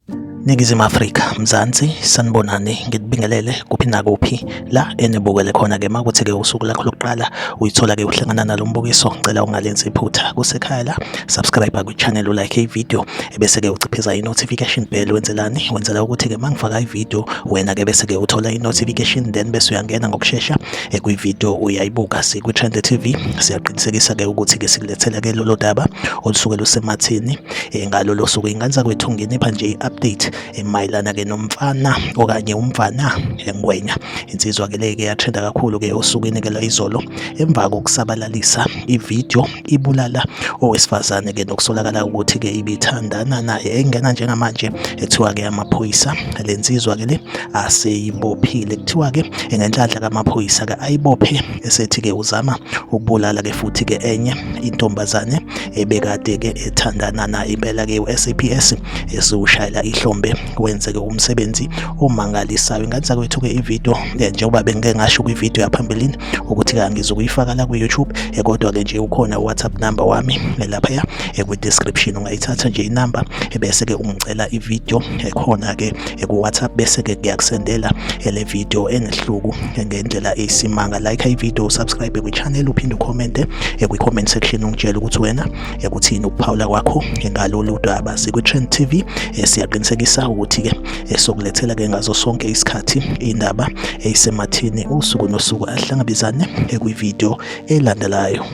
Ningizimu Afrika, Mzansi, sanibonani, ngikubingelele kuphi nakuphi la enibukele khona-ke. Makuthi-ke usuku lakho lokuqala uyithola-ke uhlangana nalo mbukiso, ngicela ungalenzi iphutha. Kusekhaya la, subscribe kwi-channel, ulike i-video, ebese-ke uciphiza i-notification bell. Wenzelani? Wenzela ukuthi-ke uma ngifaka i-video, wena-ke bese-ke uthola i-notification, then bese uyangena ngokushesha kwi-video uyayibuka. Sikwi-Trend TV, siyaqinisekisa-ke ukuthi-ke sikulethela-ke lolo daba olusuke lusemathini ngalolo suku. Ingane zakwethu, nginipha nje i-update mayelana-ke nomfana okanye umfana engwenya, insizwa-ke le-ke yatrenda kakhulu-ke osukwini-ke la izolo emva kokusabalalisa ividiyo ibulala owesifazane-ke nokusolakala ukuthi-ke ibithandana naye. Engena njengamanje ethiwa-ke amaphoyisa le nsizwa-ke le aseyibophile. Kuthiwa-ke ngenhlanhla kamaphoyisa-ke ayibophe esethi-ke uzama ukubulala-ke futhi-ke enye intombazane ebekade-ke ethandana naye. Impela-ke u-SAPS esiwushayela ihlombe, wenzeke umsebenzi omangalisayo. Ingane zakwethu-ke, ividiyo njengoba bengike ngasho kwividiyo yaphambilini ukuthi-ke angizukuyifaka la kwi-YouTube, kodwa-ke nje ukhona u-WhatsApp number wami laphaya kwi-description. Ungayithatha nje inamba bese-ke ungicela ividiyo ekhona-ke ku-WhatsApp, bese-ke ngiyakusendela le video enehluku ngendlela eyisimanga. Like ividiyo, subscribe kwi-channel, uphinde ukhomente kwi-comment section, ungitshele ukuthi wena ekuthini ukuphawula kwakho ngalolu daba. Sikwi-Trend TV, siyaqinisekisa ukuthi-ke sokulethela-ke ngazo sonke isikhathi indaba eyisemathini usuku nosuku. Ahlangabezane kwividiyo elandelayo.